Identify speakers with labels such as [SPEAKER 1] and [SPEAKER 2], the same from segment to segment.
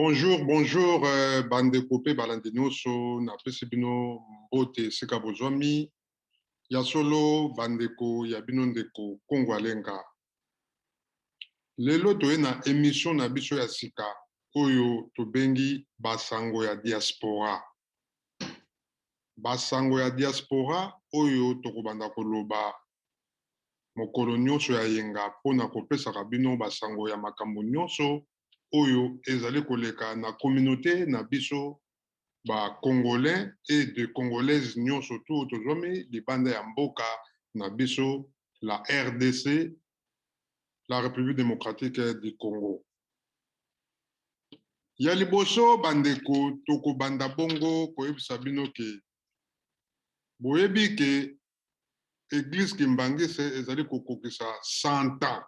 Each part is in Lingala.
[SPEAKER 1] Bonjour, bonjour bandeko mpe balandi nyonso, napesi bino mbote esika bozwami. Ya solo bandeko, ya bino ndeko Kongo Alenga. Lelo toye na emission na biso ya sika oyo tobengi Basango ya Diaspora. Basango ya Diaspora oyo tokobanda koloba mokolo nyonso ya yenga mpo na kopesaka bino basango ya makambo nyonso oyo ezali koleka na communauté na biso ba Congolais et de Congolaises nyonso tu tozwami libanda ya mboka na biso la RDC, la République démocratique du Congo. Ya liboso bandeko, tokobanda bongo koyebisa bino ke boyebi ke Église Kimbanguiste ezali kokokisa 100 ans.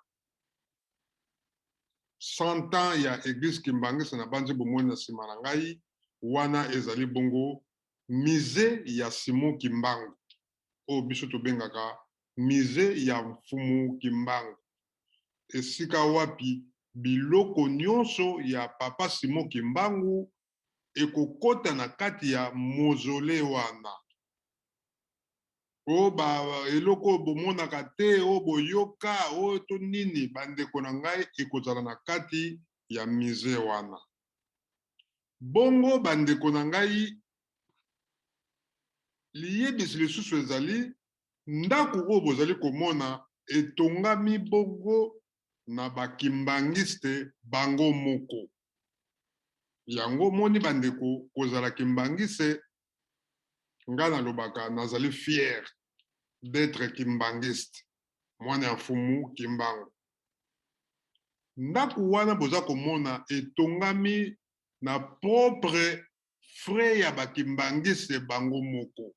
[SPEAKER 1] 100 ans ya Église Kimbanguiste. Na banzi bomoni na nsima na ngai wana ezali bongo musée ya Simon Kimbangu, oyo biso tobengaka musée ya Mfumu Kimbangu, esika wapi biloko nyonso ya papa Simon Kimbangu ekokɔta na kati ya mausolée wana. Oyo ba eloko oyo bomonaka te, oyo boyoka, oyo to nini, bandeko na ngai, ekozala na kati ya musée wana. Bongo bandeko na ngai, liyebisi lisusu ezali ndako oyo bozali komona etongami bongo na bakimbangiste bango moko. Yango moni bandeko, kozala kimbangiste, ngai nalobaka nazali fier d'être kimbangiste, mwana ya Mfumu Kimbangu. Ndako wana boza komona etongami na propre frais ya bakimbangiste bango moko.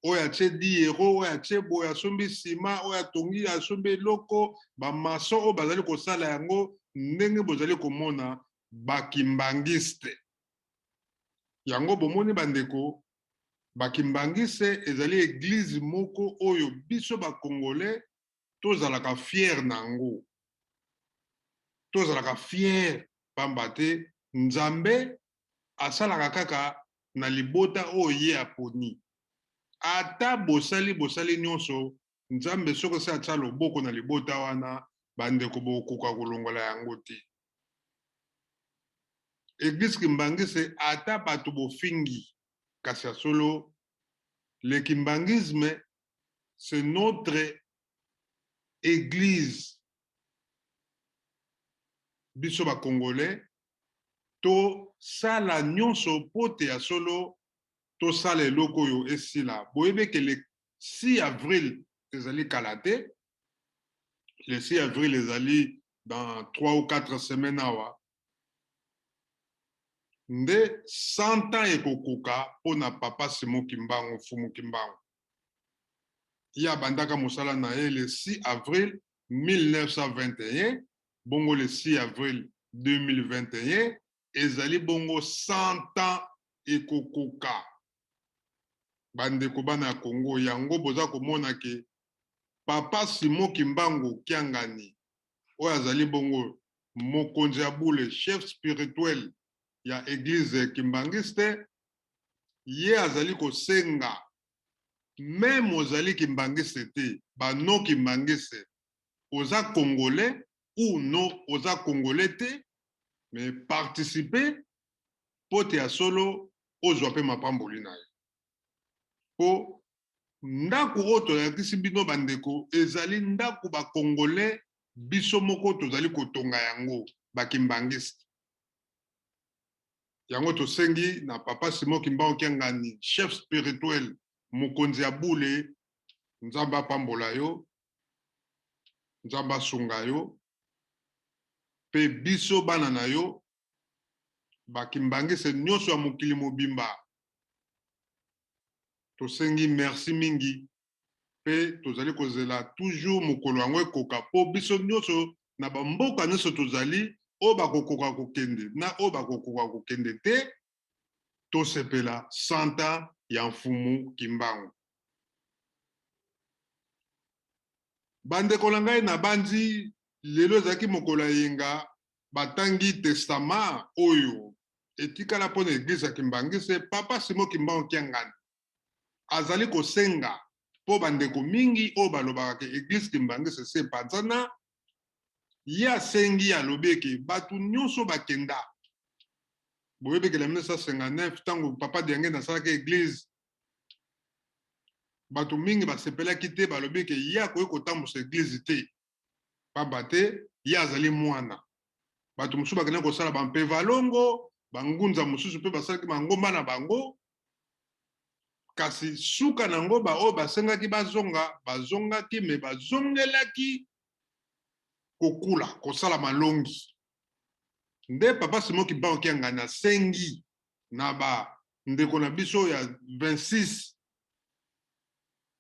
[SPEAKER 1] Oyo atie 10 euro, oyo atie boye, asombi nsima, oyo atongi, asombi eloko, bamaçon oyo bazali kosala yango, ndenge bozali komona, bakimbangiste yango. Bomoni bandeko, bakimbangiste ezali église moko oyo biso bacongolais tozalaka fier na yango, tozalaka fier, pamba te Nzambe asalaka kaka na libota oyo ye aponi. Ata bosali bosali nyonso, Nzambe soki osi atia loboko na libota wana, bandeko, bokoka kolongola yango te. Église kimbangiste, ata bato bofingi, kasi ya solo le kimbanguisme, c'est notre église. Biso bacongolais tosala nyonso mpo te ya solo tosala eloko oyo esila. Boyebi ke le 6 avril ezali kala te. Le 6 avril ezali dans 3 ou 4 semaines awa nde 100 ans ekokoka mpona papa Simon Kimbangu, Mfumu Kimbangu. Ye abandaka mosala na ye le 6 avril 1921. Bongo le 6 avril 2021 ezali bongo 100 ans ekokoka. Bandeko bana ya Kongo, yango boza komona ke papa Simon Kimbangu Kiangani, oyo azali bongo mokonzi ya bule, chef spirituel ya église kimbangiste, ye azali kosenga, même ozali kimbangiste te, bano kimbangiste, oza congolais ou non, oza congolais te, mais participer mpo te ya solo ozwa mpe mapamboli na ye. Mpo ndako oyo tolakisi bino bandeko ezali ndako bacongolais biso moko tozali kotonga yango, bakimbangiste. Yango tosengi na papa Simon Kimbangu Kiangani, chef spirituel, mokonzi ya bule, Nzambe apambola yo, Nzambe asunga yo, mpe biso bana na yo bakimbangiste nyonso ya mokili mobimba tosengi merci mingi. Mpe tozali kozela toujours mokolo yango ekoka, mpo biso nyonso na bamboka nyonso tozali, oyo bakokoka kokende na oyo bakokoka kokende te, tosepela 100 ans ya Mfumu Kimbangu. Bandeko na ngai, nabandi lelo ezalaki mokolo ya yenga. Batangi testament oyo etikala mpo na eglise ya Kimbanguiste. Papa Simon Kimbangu Kiangani azali kosenga mpo bandeko mingi oyo balobaka ke eglise Kimbanguiste esi epanzana. Ye asengi, alobi eke bato nyonso bakenda. Boyebi ke na 1959, ntango Papa Diangenda asalaki eglise, bato mingi basepelaki te. Balobi ke ye akoki kotambusa eglise te, pamba te ye azali mwana. Bato mosusu bakendaki kosala bampevalongo, bangunza mosusu mpe basalaki mangomba na bango. Kasi suka na yango, baoyo basengaki bazonga bazongaki, me bazongelaki kokula, kosala malongi. Nde Papa Simon Kimbangu Kiangani asengi na bandeko na biso ya 26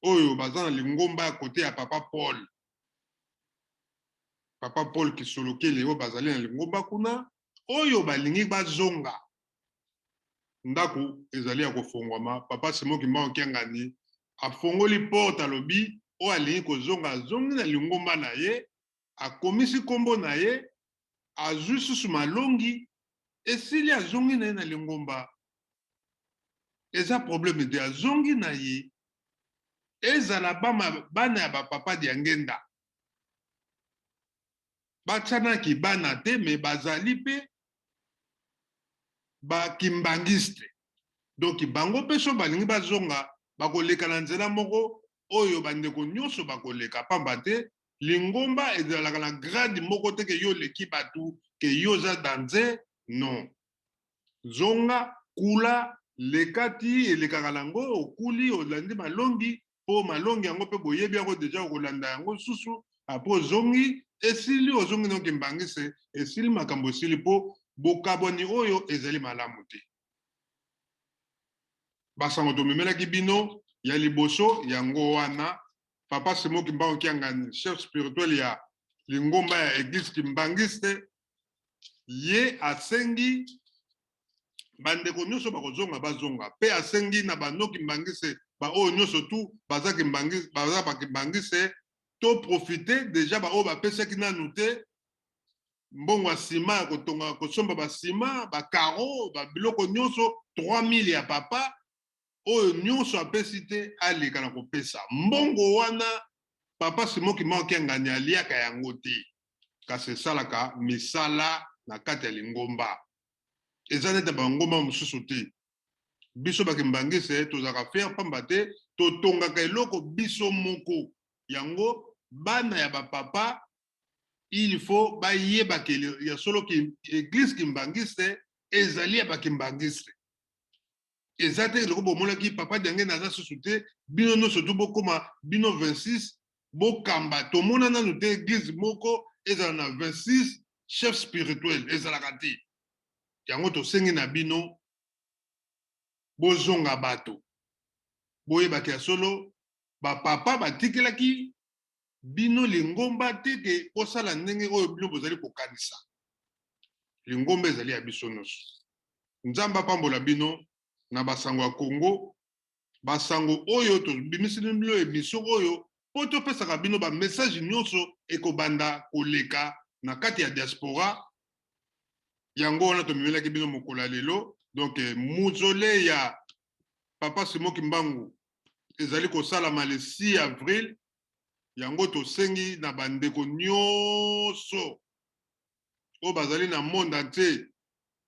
[SPEAKER 1] oyo baza na lingomba ya kote ya Papa Paul, Papa Paul Kisolokele, oyo bazali na lingomba kuna, oyo balingi bazonga, ndako ezali ya kofongwama. Papa Simon Kimbangu Kiangani afongoli porte, alobi oyo alingi kozonga azongi na lingomba na ye, akomisi nkombo na ye, azwi susu malongi, esili, azongi na ye na lingomba. Eza problème te, azongi na ye. Ezala bana ya bapapa Diangenda batianaki bana te, me bazali mpe bakimbangiste. Donc bango mpe so balingi bazonga, bakoleka na nzela moko oyo bandeko nyonso bakoleka, pamba te lingomba ezalaka na grade moko te ke yo oleki bato, ke yo oza danze. Non, zonga kula, leka ti elekaka nango, okuli, olandi malongi, mpo malongi yango mpe boyebi yango deja, okolanda yango susu. Apres ozongi, esili, ozongi noki mbangise, esili, makambo esili, mpo bokabwani oyo ezali malamu te. Basango tomemelaki bino ya liboso yango wana. Papa Simon Kimbangu Kiangani, chef spirituel ya lingomba ya eglise kimbangiste, ye asengi bandeko nyonso bakozonga bazonga, mpe asengi na banoki mbangise, baoyo nyonso tu baza baza bakimbangise, to profite deja. Baoyo bapesaki nanu te mbongo ya nsima ya kotonga, kosomba basima, bakaro, babiloko nyonso 3000 ya papa, oyo nyonso apesi te aleka na kopesa mbongo wana. Papa Simon Kimbangu Kiangani aliaka yango te, kasi esalaka misala na kati ya lingomba. Eza neti bangomba mosusu te. Biso bakimbangise tozalaka fier, pamba te totongaka eloko biso moko. Yango bana ya bapapa, il faut bayebaka ya solo eglise kimbangiste ezali ya bakimbangiste. Eza te eloko bomonaki Papa Diangenda aza susu te, bino nyonso tu bokóma bino 26 bokamba. Tomona nanu te eglise moko ezala na 26 chef spirituel, ezalaka te. Yango tosengi na bino bozonga bato, boyebaki ya solo bapapa batikelaki bino lingomba te ke bosala ndenge oyo bino bozali kokanisa. Lingomba ezali ya biso nyonso. Nzambe apambola bino na basango ya Kongo. Basango oyo tobimiseli bino émission oyo mpo topesaka bino bamessage nyonso ekobanda koleka na kati ya diaspora, yango wana tomemelaki bino mokolo ya lelo. Donc mausolée ya Papa Simon Kimbangu ezali kosalama le 6 avril. Yango tosengi na bandeko nyonso oyo bazali na monde entier,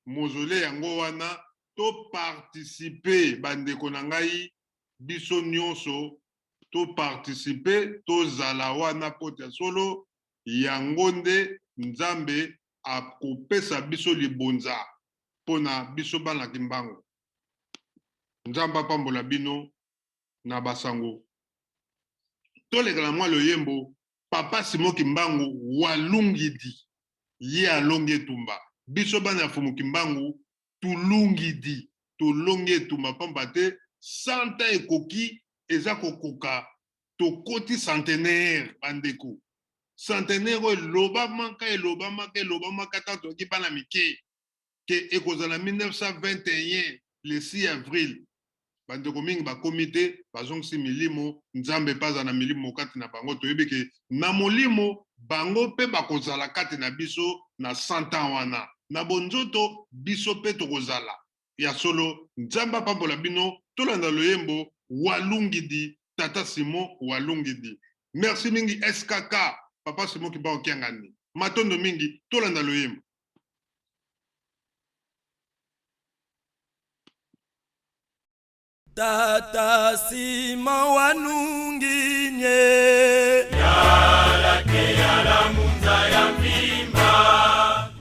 [SPEAKER 1] mausolée yango wana toparticipe. Bandeko na ngai, biso nyonso toparticipe, tozala wana po te solo yango nde Nzambe akopesa biso libonza mpona biso bana Kimbangu. Nzambe apambola bino na basango. Toleka na mwa loyembo. Papa Simon Kimbangu walungidi, ye alongi etumba. Biso bana ya Fumu Kimbangu tulungidi, tolongi etumba, pamba te 100 ekoki, eza kokoka, tokoti centenaire. Bandeko, centenaire oyo elobamaka, elobamaka, elobamaka ntango toyoki bana mike ke ekozala 1921 le 6 avril. Bandeko mingi bakomi te, bazongisi milimo. Nzambe mpe aza na milimo kati na bango. Toyebi ke na molimo. Bango mpe bakozala kati na biso na 100 ans wana. Na bonzoto, biso mpe tokozala. Ya solo, Nzambe apambola bino. Tolanda loyembo Walungidi, Tata Simon Walungidi. Merci mingi SKK, Papa Simon Kimbangu Kiangani. Matondo mingi, tolanda loyembo.
[SPEAKER 2] Tata Simon Wanunginye.
[SPEAKER 3] Yala ke yala munza ya mpimba.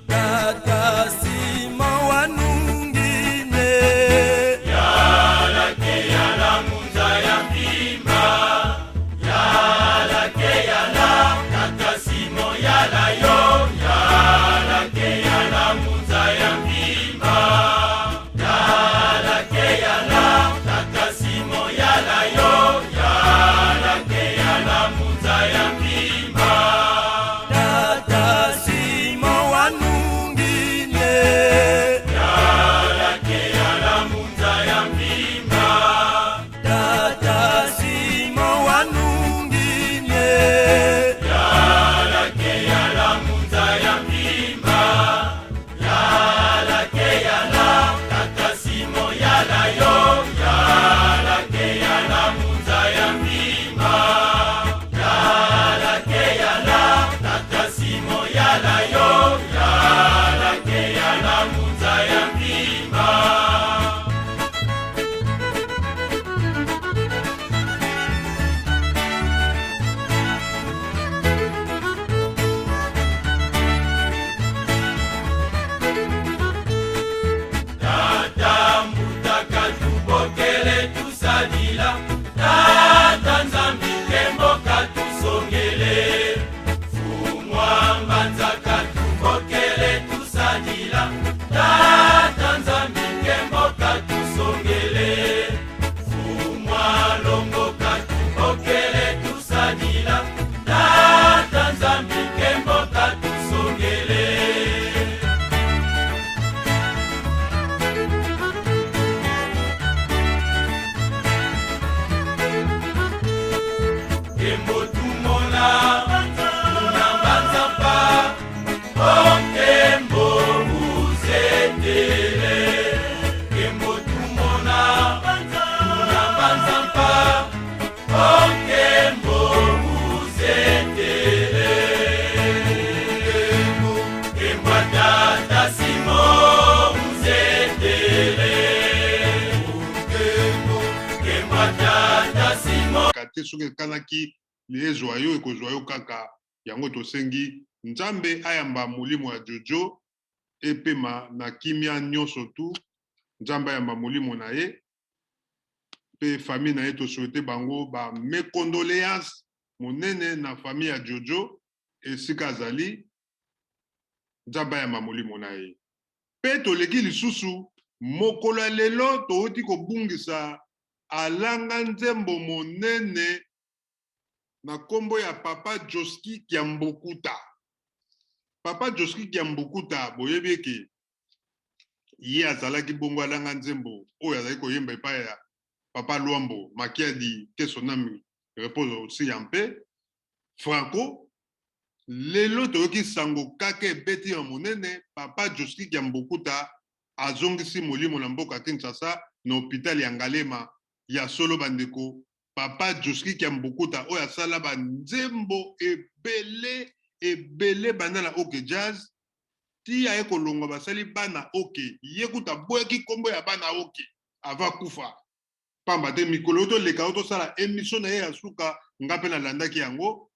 [SPEAKER 2] Tata Simon Wanunginye.
[SPEAKER 3] Yala ke yala munza ya mpimba. Yala ke yala Tata Simon yala yo. Yala ke yala munza ya mpimba. Yala ke yala Tata Simon yala yo. Yala ke yala munza ya mpimba.
[SPEAKER 2] Tata Simon Wanunginye.
[SPEAKER 3] Yala ke yala munza ya mpimba.
[SPEAKER 2] Tata Simon Wanunginye.
[SPEAKER 3] Yala ke yala munza ya mpimba. Yala ke yala Tata Simon yala yo. Yala ke yala munza ya mpimba. Yala ke yala Tata Simon yala yo. Yala ke yala munza ya mpimba. Tata mbutaka tubokele tusadila. Tata Nzambi kemboka tusongele. Fumwa mbanzaka tubokele tusadila. Tata Nzambi kemboka tusongele. Fumwa longoka tubokele tusadila. Tata Nzambi kemboka tusongele. Kembo tumona tuna mbanzampa okembo uzetele. Kembo tumona tuna mbanzampa okembo uzetele. Kembo Tata Simon uzetele. Kembo Tata Simon.
[SPEAKER 1] Te soki ekanaki ezwa yo, ekozwa yo kaka yango. Tosengi Nzambe ayamba molimo ya Jojo epema na kimia nyonso tu. Nzambe ayamba molimo na ye mpe famille na ye. Tosouhaite bango ba mes condoléances monene na famille ya Jojo esika azali. Nzambe ayamba molimo na ye. Mpe toleki lisusu mokolo ya lelo, touti kobungisa alanga nzembo monene na nkombo ya Papa Joski Kiambukuta. Papa Joski Kiambukuta, boyebi eke ye azalaki bongo alanga nzembo oyo azalaki koyemba epai ya Papa Luambo Makiadi, que son âme repose aussi en paix, Franco. Lelo toyoki sango kaka ebeti ya monene, Papa Joski Kiambukuta azongisi molimo na mboka Kinshasa na hôpital ya Ngalema. Ya solo bandeko, Papa Joski Kiambukuta oyo asala banzembo ebele ebele banda na OK Jazz ti aye kolongwa, basali bana OK. Ye kuta aboyaki nkombo ya bana OK ava kufa, pamba te mikolo oyo toleka oyo tosala émission na ye ya suka, nga mpe nalandaki yango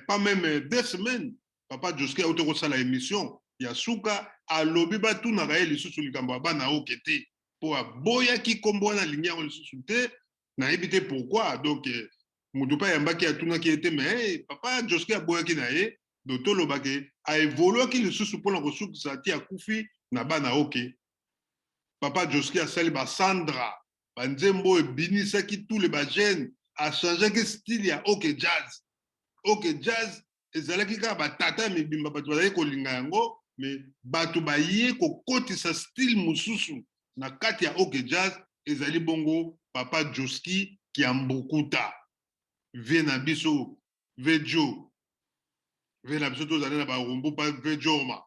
[SPEAKER 1] pas même 2 semaines. Papa Joski auti kosala émission ya suka, alobi batunaka ye lisusu likambo ya bana OK te, mpo aboyaki nkombo wana, alingi yango lisusu te. Nayebi te pourquoi. Donc moto mpe ayambaki, atunaki ye te, mais Papa Joski aboyaki na ye. Donc tolobake aévoluaki lisusu mpona kosukisa ti akufi na bana OK. Papa Joski asali basandra, banzembo oyo ebinisaki tous les bajeunes, achangeaki style ya OK Jazz. OK Jazz ezalaki kaka batata ya mibimba bato bazalaki kolinga yango, mais bato baye kokotisa style mosusu na kati ya OK Jazz ezali bongo Papa Joski Kiambukuta, vieux na biso, vejo. Ve na biso tozali na barumbu pa ve Jorma.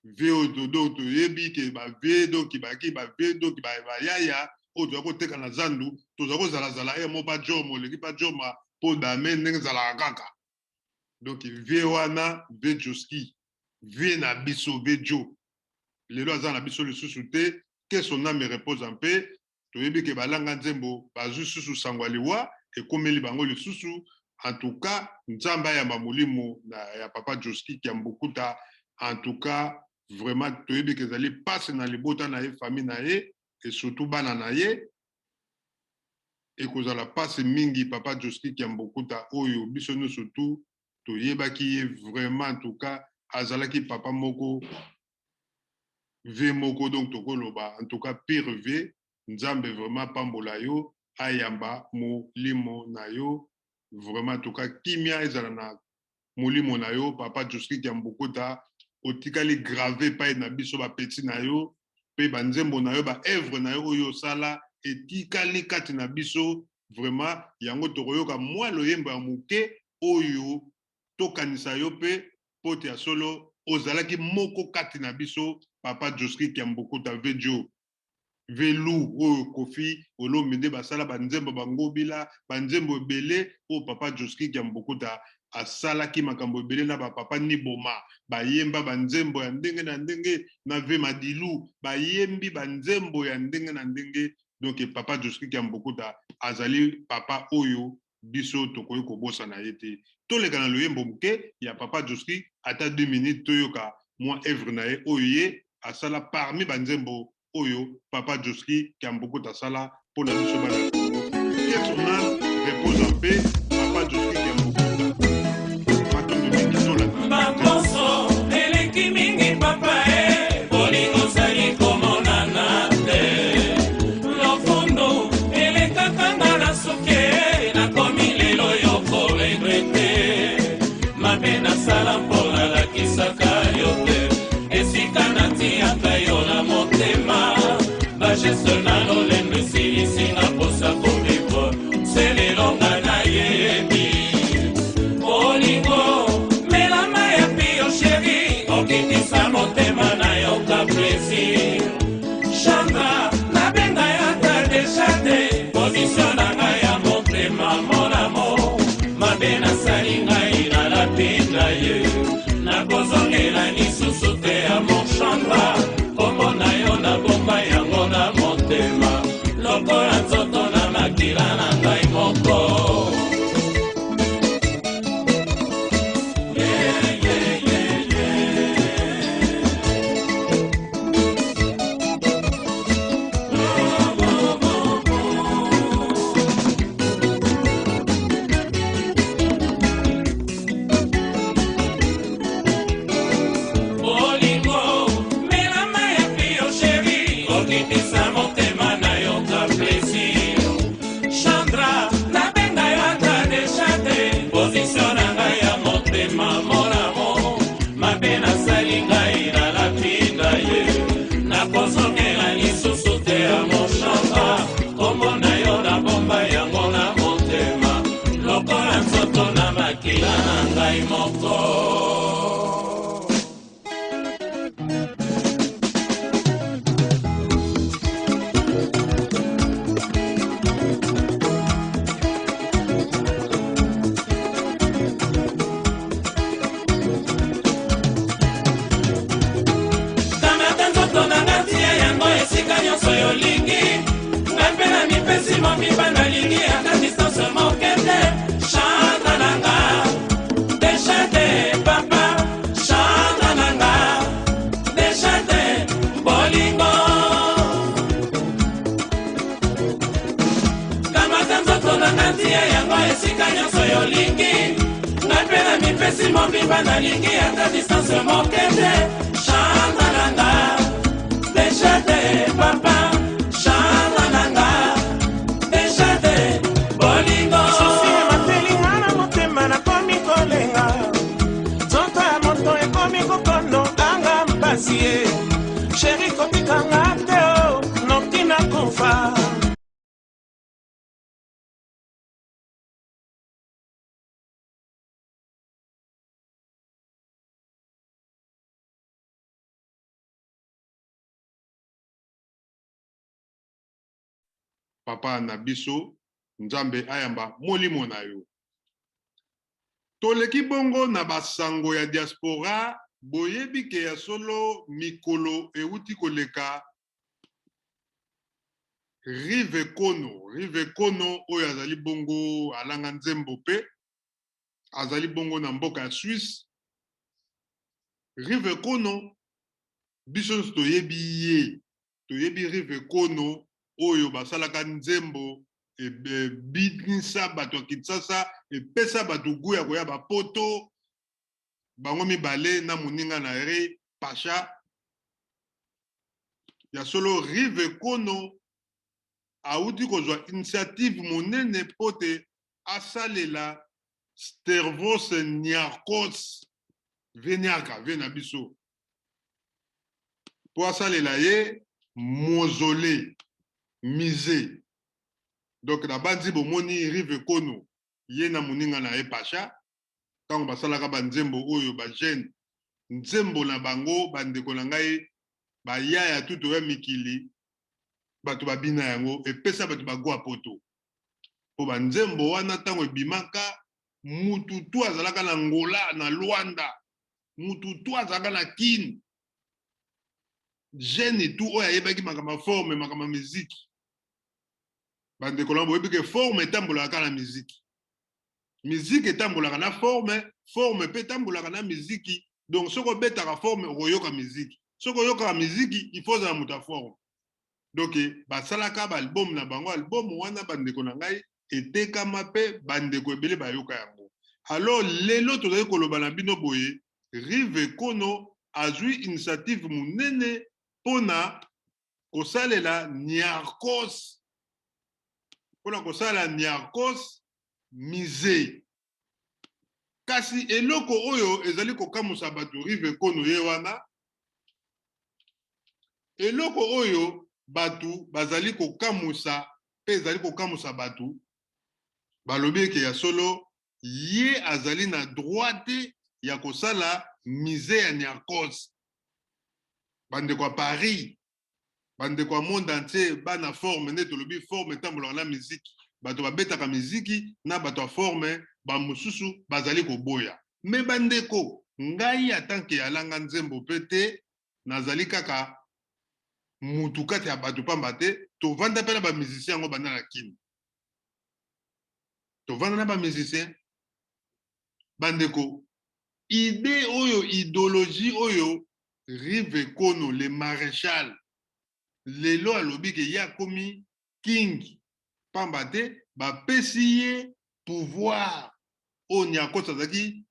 [SPEAKER 1] Ve oyo donc toyebi ke bave donc baki bave donc bayaya oyo toza koteka na zandu, toza kozalazala ye mo pa Jorma, oleki pa Jorma mpo dame ndenge ezalaka kaka. Donc ve wana ve Joski, ve na biso ve Jo, lelo aza na biso lisusu te, que son âme repose en paix. Toyebi ke balanga nzembo bazwi susu sango ya liwa ekomeli bango lisusu. En tout cas Nzambe ayamba molimo ya papa Joski Kiambukuta. En tout cas vraiment toyebi ke ezali mpasi na libota na ye, famille na ye et surtout bana na ye, ekozala mpasi mingi. Papa Joski Kiambukuta oyo biso nyonso tu toyebaki ye vraiment, en tout cas azalaki papa moko, ve moko, donc tokoloba en tout cas pire ve. Nzambe vraiment pambola yo, ayamba molimo na yo vraiment, en tout cas kimia ezala na molimo na yo. Papa Joski Kiambukuta, otikali grave epai na biso bapeti na yo, mpe banzembo na yo, baœuvre na yo oyo osala etikali kati na biso vraiment. Yango tokoyoka mwa loyembo ya moke oyo tokanisa yo mpe pote ya solo ozalaki moko kati na biso. Papa Joski Kiambukuta, vejo velu oyo Kofi Olomide basala banzembo, bangobila banzembo ebele oyo papa Joski Kiambukuta asalaki makambo ebele na bapapa Niboma, bayemba banzembo ya ndenge na ndenge na ve Madilu, bayembi banzembo ya ndenge na ndenge. Donc papa Joski Kiambukuta azali papa oyo biso tokoki kobosana ye te. Toleka na loyembo moke ya papa Joski, ata 2 minutes, toyoka mwa œuvre na ye oyo ye asala parmi banzembo oyo papa Joski Kiambukuta asala mpona biso bana ya Congo. Que son âme repose en paix, papa Joski Kiambukuta. Matondo mingi, tolanda.
[SPEAKER 3] Baposo eleki mingi, papa e, bolingo ozali komonana te. Lofundu elekaka nga na suki, nakomi lelo yo koregretter. Mabe nasala mpo nalakisaka yo te esika natiaka yo na motema. Bagestes na lolendo esilisinga mposa kovivre se lelonga nayebi bolingo. Melama ya pio, chéri, okitisa motema na yoka plaisir. Chandra nabenga yata deja te, position na ngai ya motema monamo. Mabe nasali ngai, nalapi na ye, nakozongela lisusu te ya mon Chandra. Kombo na yo nabomba yango na motema lokola nzoto na makila na ngai moko. Yeah. Oh. Bolingo melama ya pio, chéri, okitisa motema na yoka plaisir. Chandra nabenga yo ata deja te, position na ngai ya motema monamo. Mabe nasali ngai, nalapi na ye, nakozongela lisusu te ya mon Chandra. Kombo na yo nabomba yango na motema lokola nzoto na makila na ngai moko. Kamata nzoto na nga, tia yango esika nyonso yolingi. Ngai mpe na mipesi momiba, nalingi ata distance moke te. Chandra na nga deja te, papa Chandra na nga deja te, bolingo. Kamata nzoto na nga, tia yango esika nyonso yolingi. Ngai mpe na mipesi mobimba, nalingi ata distance moke te. Chandra na nga deja te, papa Chandra na nga deja te, bolingo.
[SPEAKER 4] Susi ematelinga na motema, nakomi kolenga. Nzoto ya moto ekomi kokondo anga mpasi ye. Chéri, kotikanga te o, noki nakufa.
[SPEAKER 1] Papa na biso, Nzambe ayamba molimo na yo. Toleki bongo na basango ya diaspora. Boyebi ke ya solo, mikolo euti koleka, Rive Kono, Rive Kono oyo azali bongo alanga nzembo mpe azali bongo na mboka ya Suisse. Rive Kono, biso nyonso toyebi ye, toyebi Rive Kono oyo basalaka nzembo ebinisa bato ya Kinshasa, epesa bato gu ya koya bapoto, bango mibale na moninga na ye Pacha. Ya solo, Rive Kono awuti kozwa initiative monene mpo te asalela Stervos Niarchos Veniaka, vie na biso, mpo asalela ye mausolée, musée. Donc nabanzi bomoni Rive Kono, ye na moninga na ye Pacha, ntango basalaka banzembo oyo bajeune, nzembo na bango, bandeko na ngai bayaya tuto ya mikili, bato babina yango, epesa bato bagwa poto. Mpo banzembo wana, ntango ebimaka, mutu tu azalaka na Ngola, na Lwanda, mutu tu azalaka na Kine, jeune tu oyo ayebaki makambo ya forme, makambo ya miziki. Bandeko na, boyebi ke forme etambolaka kaka na miziki, miziki etambolaka na forme, forme mpe etambolaka na miziki. Donc soki obetaka forme, okoyoka miziki. Soki oyokaka miziki, il faut ozala moto ya forme. Donc basalaka baalbum na bango. Album wana, bandeko na ngai, etekama mpe bandeko ebele bayoka yango. Alors lelo tozali koloba na bino boye, Rive Kono azwi initiative monene mpona kosalela Niarcos, mpona kosala Niarcos musée. Kasi eloko oyo ezali kokamusa bato, Rive Kono ye wana, eloko oyo bato bazali kokamusa mpe ezali kokamusa bato, balobi eke ya solo ye azali na droit te ya kosala musée ya Niarcos. Bandeko ya Paris, bandeko ya monde entier, bana forme, nde tolobi forme etambolaka na miziki, bato babetaka miziki na bato ya forme, bamosusu bazali koboya. Me bandeko, ngai atanke alanga nzembo mpe te, nazali kaka mutu kati ya bato, pamba te tovanda mpe na bamusicien yango banda na Kini, tovanda na bamusicien. Bandeko, idée oyo, idéologie oyo Rive Kono le maréchal lelo alobi ke ye akomi king, pamba te bapesi ye pouvoir oyo Niarcos azalaki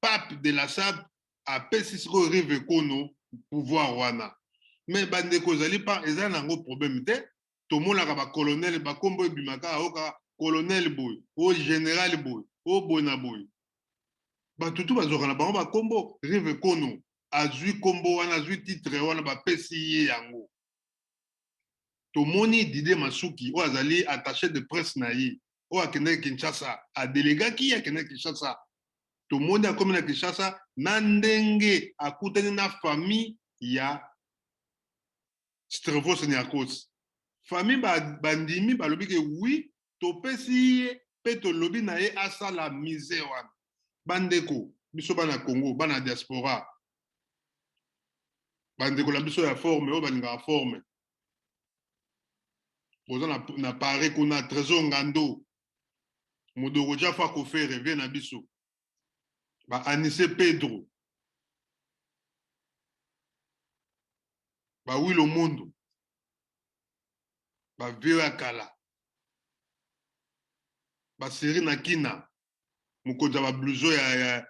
[SPEAKER 1] pape de la sape, apesi sikoyo Rive Kono pouvoir wana. Me bandeko, ezali pa eza nango problème te. Tomonaka bacolonel, bakombo ebimaka, aoka colonel boye, o général boye, o boye na boye, bato tu bazwaka na bango bakombo. Rive Kono azwi kombo wana, azwi titre wana, bapesi ye yango. Tomoni Dide Masuki oyo azali attaché de presse na ye, oyo akendaki Kinshasa, adelegaki ye, akendaki Kinshasa. Tomoni akomi na Kinshasa na ndenge akutani na famille ya Stervos Niarcos. Famille bandimi, balobi ke oui, topesi ye mpe tolobi na ye asala musée wana. Bandeko, biso bana Congo, bana diaspora, bandeko na biso ya forme oyo balingaka forme, boza na Paris kuna, Trésor Ngando, Modoko Jafa, Kofere vie na biso, baanise Pedro, bawilo Mondo, bavieux ya kala, baseri na kina, mokonzi ya bablouson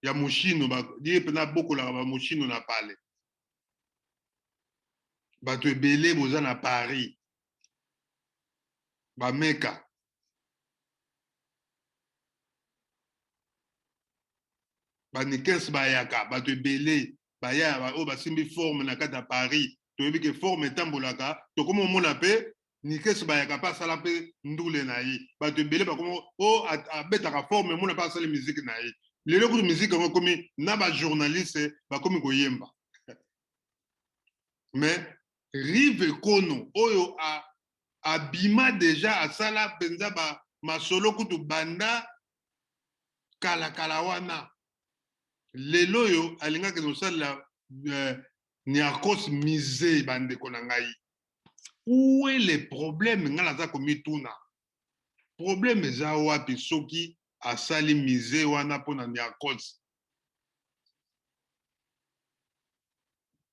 [SPEAKER 1] ya Moschino, ye mpena abokolaka bamoschino na pale. Bato ebele boza na Paris, bameka banikens, bayaka, bato ebele baya oyo basimbi forme na kati ya Paris. Toyebi ke forme etambolaka. Tokomi omona mpe Nikes bayaka mpe asala mpe ndule na ye. Bato ebele bakomi o abetaka forme, emona mpe asali miziki na ye. Lelo kutu miziki yango ekomi na bajournaliste, bakomi koyemba. Mais Rive Kono oyo Abima deja, asala mpenza ba masolo kutu banda kalakala wana. Lelo oyo alingaki kosalela Niarcos musée. Bandeko na ngai, où est le problème? Ngai naza komituna, problème eza wapi soki asali musée wana mpona Niarcos?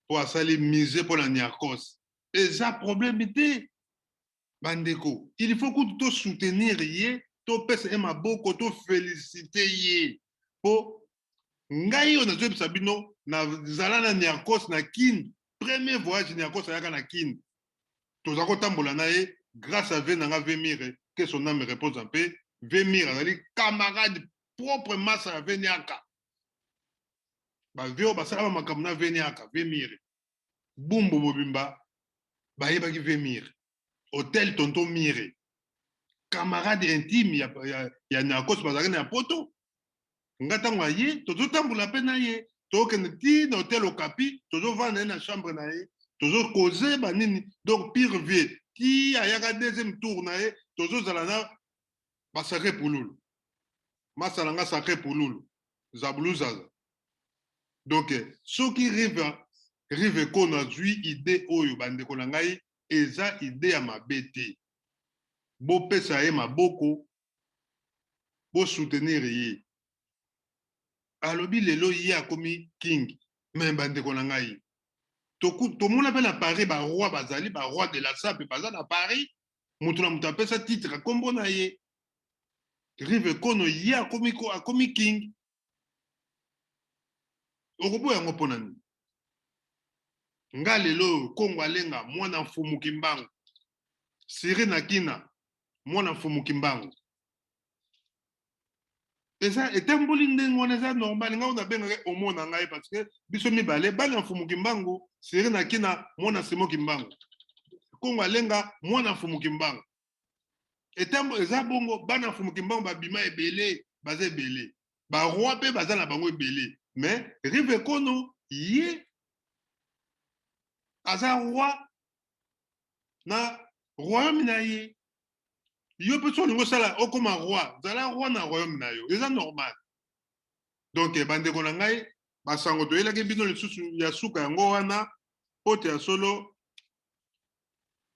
[SPEAKER 1] Mpo asali musée mpona Niarcos, eza problème te. Bandeko, il faut kutu tosoutenir ye, topesa ye maboko, toféliciter ye. Mpo ngai oyo nazoyebisa bino, nazala na Niarcos na Kine. Premier voyage Niarcos ayaka na Kine, toza kotambola na ye grâce à vieux na nga Vemire, que son âme repose en paix. Vemire azali camarade propre, masa ya Veniaka, bavieux oyo basala bamakambo na Veniaka. Vemire, Bumbu mobimba bayebaki Vemire, Hotel Tonton Mire, camarade intime ya Niarcos. Bazalaki na ya Poto. Nga ntango aye, tozotambola mpe na ye, tokende ti na Hotel Okapi, tozovanda ye na chambre na ye, tozokoze banini. Donc pire vieux ti ayaka deuxième tour na ye, tozozala na basacré pululu, masala nga sacré pululu zabulu zaza. Donc soki Rive Kono azwi idée oyo, bandeko na ngai, eza idée ya mabe te. Bopesa ye maboko, bosoutenir ye. Alobi lelo ye akomi king. Me bandeko na ngai, tomona mpe na Paris baroi bazali, baroi de la sape baza na Paris. Moto na moto apesa titre, nkombo na ye. Rive Kono ye akomi king, okoboya yango mpo na nini? Nga lelo oyo, Kongo Alenga, mwana Mfumu Kimbangu, Siri na Kina, mwana Mfumu Kimbangu, eza etamboli ndenge wana, eza normal. Ngai nabengaka omona ngai parce que biso mibale bana Mfumu Kimbangu. Siri na Kina, mwana Simo Kimbangu. Kongo Alenga, mwana Mfumu Kimbangu. Etambo eza bongo. Bana Mfumu Kimbangu babima ebele, baza ebele. Baroi mpe baza na bango ebele. Mais Rive Kono ye aza roi na royaume na ye. Yo mpe so olingi osala, okóma roi, zala roi na royaume na yo, eza normal. Donc bandeko na ngai, basango toyelaki bino lisusu ya suka yango wana. Po te ya solo,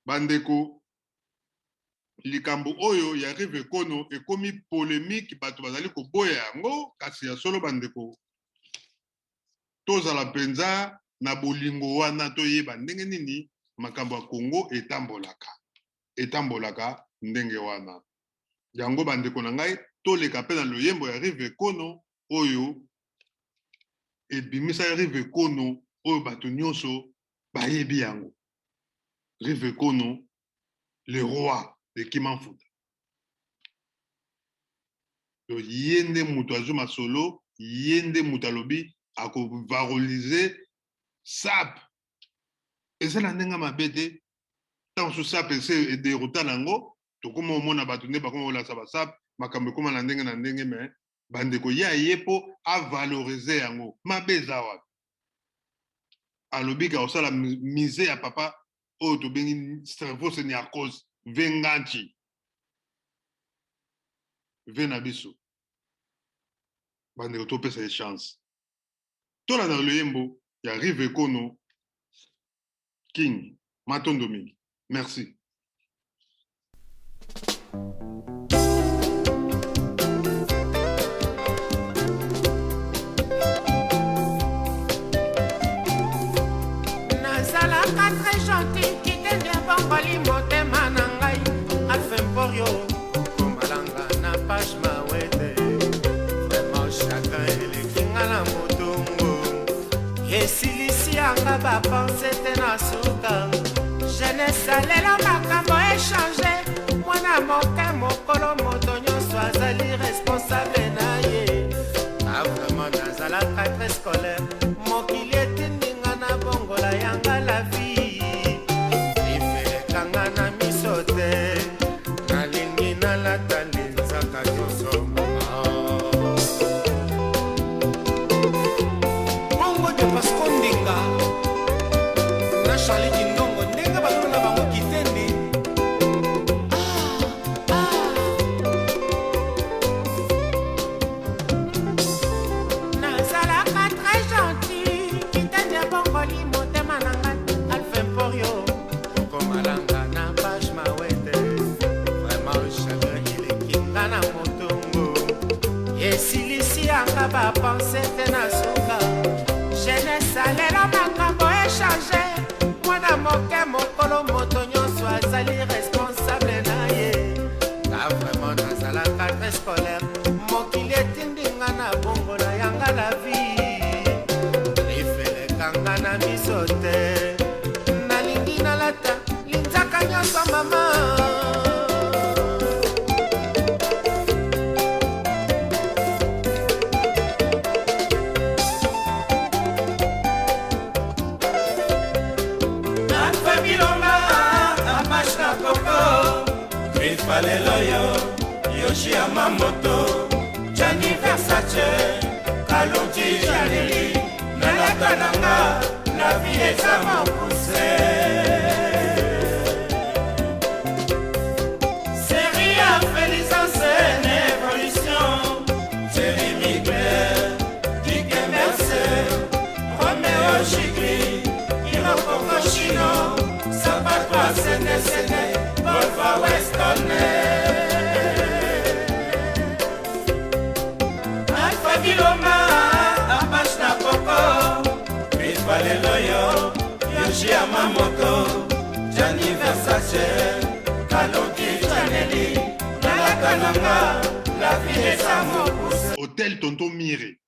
[SPEAKER 1] bandeko, likambo oyo ya Rive Kono ekomi polémique, bato bazali koboya yango. Kasi ya solo, bandeko, tozala mpenza na bolingo wana, toyeba ndenge nini makambo ya Kongo etambolaka, etambolaka ndenge wana. Yango, bandeko na ngai, toleka mpe na loyembo ya Rive Kono oyo ebimisa Rive Kono oyo bato nyonso bayebi yango, Rive Kono, le roi de Kimamfuta. Donc ye nde moto azwi masolo, ye nde moto alobi akovaloriser sape. Eza na ndenge mabe te. Ntango mosusu sape ese edérouta nango, tokóma omona bato nde bakóma kolasa basape, makambo ekóma na ndenge na ndenge. Me bandeko, ye aye mpo avaloriser yango, mabe eza wapi? Alobi ka kosala musée ya papa oyo tobengi Stervos Niarcos Venganchi, ve na biso. Bandeko, topesa ye chance. Tolanda loyembo ya Rive Kono King. Matondo mingi, merci.
[SPEAKER 4] Nazalaka très gentil, kitende abongoli motema na ngai. Alpha Mporio komalanga na page mawete, vraiment chagrin eleki nga na motungu, esilisi yanga bapense te. Na suka jeunesse lelo, makambo echange. Mwana moke, mokolo, moto nyonso azali responsable na ye. A vraiment nazalaka très scolaire, mokili etindinga na bongola yanga la vie. Ifelekanga na miso te, nalingi nalata linzaka nyonso mama.
[SPEAKER 5] Bongo de Pasco Ndinga na Charli Kindongo, ndenge balona na bango kitendi.
[SPEAKER 4] Mwana moke, mokolo, moto nyonso azali responsable na ye. Nga vraiment nazalaka très scolaire, mokili etindi nga na bongola yanga la vie. Lifelekanga na miso te, nalingi nalata linzaka nyonso mama.
[SPEAKER 2] Alpha Bilomba, Apache na Koko, Grifa lelo yo, Yoshi Yamamoto, Gianni Versace, Kalonji Janeli, nalata nanga, la vie eza mokuse. Série ya Félicence na évolution, Thierry Mugler, Dick Mercer, Romeo Gigli, Hiroko Koshino, Sapato Sene Sene, Golfa Weston. Alpha Bilomba, Apache na Koko, Grifa lelo yo, Yoshi Yamamoto, Gianni Versace, Kalonji Janeli, nalata nanga, la vie eza mokuse.
[SPEAKER 1] Hotel Tonton Mire,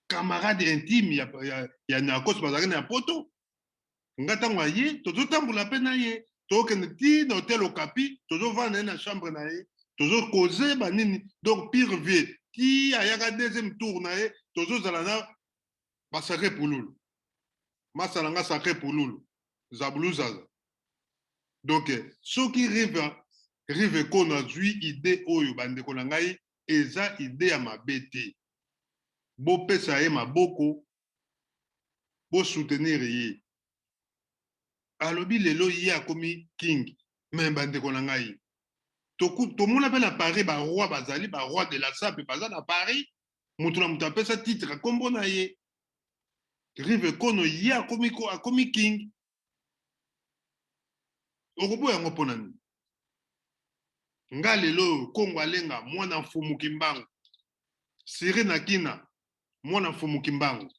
[SPEAKER 1] camarade intime ya Niarcos, bazalaki na ya poto. Nga ntango aye, tozotambola mpe na ye, tokende ti na hotel Okapi, tozovanda ye na chambre na ye, tozokoze banini. Donc pire vie ti ayaka deuxième tour na ye, tozozala na basacré pululu, masala nga sacré pululu zabulu zaza. Donc soki Rive Kono azwi idée oyo, bandeko na ngai, eza idée ya mabe te. Bopesa ye maboko, bosoutenir ye. Alobi lelo ye akomi king, me bandeko na ngai, tomona mpe na Paris baroi bazali, baroi de la sape baza na Paris. Moto na moto apesa titre nkombo na ye. Rive Kono ye akomi king, okoboya yango mpo na nini? Nga lelo oyo, Kongo Alenga, mwana Mfumu Kimbangu, Siri na Kina, mwana Mfumu Kimbangu,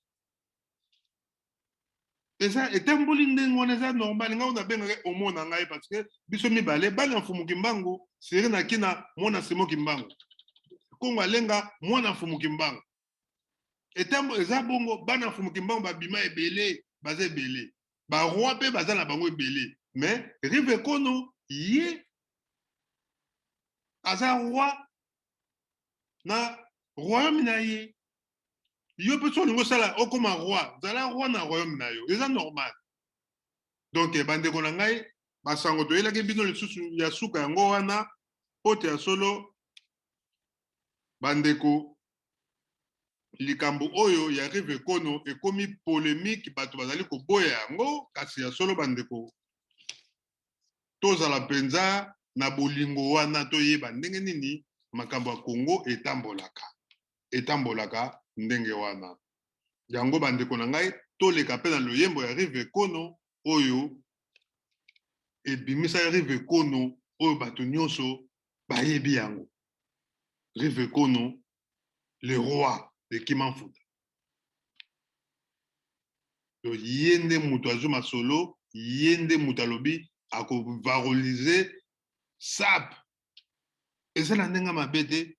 [SPEAKER 1] eza etamboli ndenge wana, eza normal. Ngai nabengaka omona ngai parce que biso mibale bana Mfumu Kimbangu. Siri na Kina, mwana Simo Kimbangu, Kongo Alenga, mwana Mfumu Kimbangu. Etambo eza bongo. Bana Mfumu Kimbangu babima ebele, baza ebele, baroi mpe baza na bango ebele. Mais Rive Kono ye aza roi na royaume na ye. Yo mpe so olingi osala okóma roi, zala roi na royaume na yo, eza normal. Donc bandeko na ngai, basango toyelaki bino lisusu ya suka yango wana, po te ya solo bandeko, likambo oyo ya Rive Kono ekomi polémique, bato bazali koboya yango. Kasi ya solo bandeko, tozala mpenza na bolingo wana, toyeba ndenge nini makambo ya Kongo etambolaka, etambolaka ndenge wana. Yango bandeko na ngai, toleka mpe na loyembo ya Rive Kono oyo ebimisa Rive Kono oyo bato nyonso bayebi yango, Rive Kono, le roi de Kimamfuta. Donc ye nde moto azwi masolo, ye nde moto alobi akovaloriser sape. Eza na ndenge mabe te.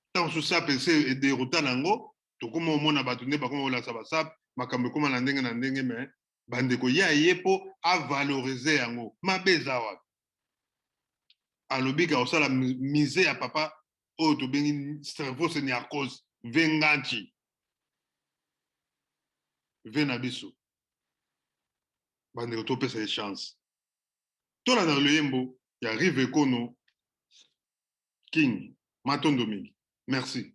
[SPEAKER 1] Ntango mosusu sape ese edérouta nango, tokóma omona bato nde bakóma kolasa basape, makambo ekóma na ndenge na ndenge. Me bandeko, ye aye mpo avaloriser yango, mabe eza wapi? Alobi ka kosala musée ya papa oyo tobengi Stervos Niarcos Venganchi ve na biso. Bandeko, topesa ye chance. Tolanda loyembo ya Rive Kono King. Matondo mingi, merci.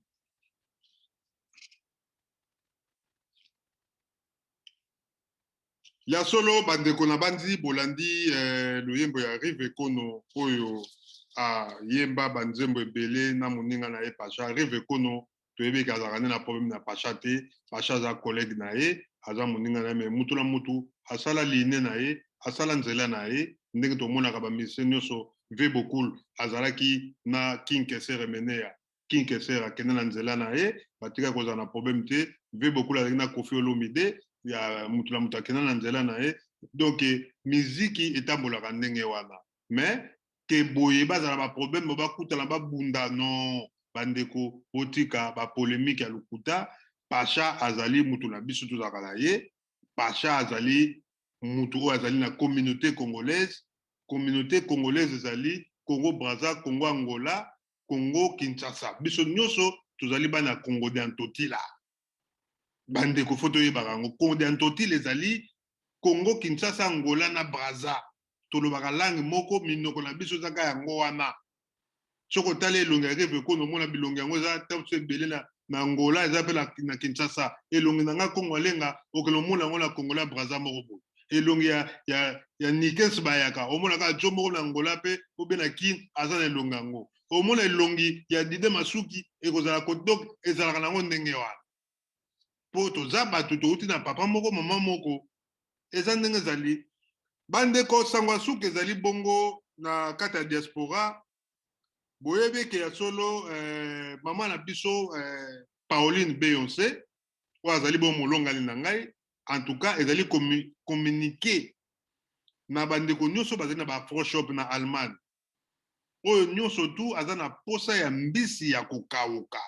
[SPEAKER 1] Ya solo bandeko, na bandi bolandi loyembo ya Rive Kono oyo ayemba banzembo ebele na moninga na ye Pacha. Rive Kono toyebi eke azalaka nde na problème na Pacha te. Pacha aza collègue na ye, aza moninga na ye, me mutu na mutu asala line na ye, asala nzela na ye, ndenge tomonaka bamusicien nyonso. Ve Bokul azalaki na King Kester Emeneya, King Kester akende na nzela na ye, batika kozala na problème te. Ve Bokul azalaki na Kofi Olomide, ya mutu na mutu akenda na nzela na ye. Donc miziki etambolaka ndenge wana, mais ke boye bazala baproblème, bakutana, babunda, non. Bandeko, botika bapolémique ya lokuta. Pacha azali mutu na biso, tozalaka na ye. Pacha azali mutu oyo azali na communauté congolaise. Communauté congolaise ezali Congo Braza, Congo Angola, Congo Kinshasa. Biso nyonso tozali bana Congo de Antotila. Bandeko, faut toyebaka yango. Congo de Antotila ezali Congo Kinshasa, Angola na Braza. Tolobaka langue moko, minoko na biso ezaka yango wana. Soki otali elongi ya Reve Kono, omona bilongi yango eza taso ebele na Angola, eza mpe na Kinshasa. Elongi na nga Kongo Alenga, okende omona yango na Kongola Braza moko boye. Elongi ya Nikes Bayaka, omona kaka jo moko na Angola mpe obe na Kin aza na elongi yango. Omona elongi ya Dide Masuki ekozala. Donc ezalaka nango ndenge wana, mpo toza bato touti na papa moko, mama moko. Eza ndenge ezali, bandeko. Sango ya suka ezali bongo na kati ya diaspora. Boyebi eke ya solo, mama na biso Pauline Beyonce, oyo azali bo molongani na ngai, en tout cas ezali communiqué na bandeko nyonso bazali na baafroshop na Allemagne, oyo nyonso tu aza na posa ya mbisi ya kokauka,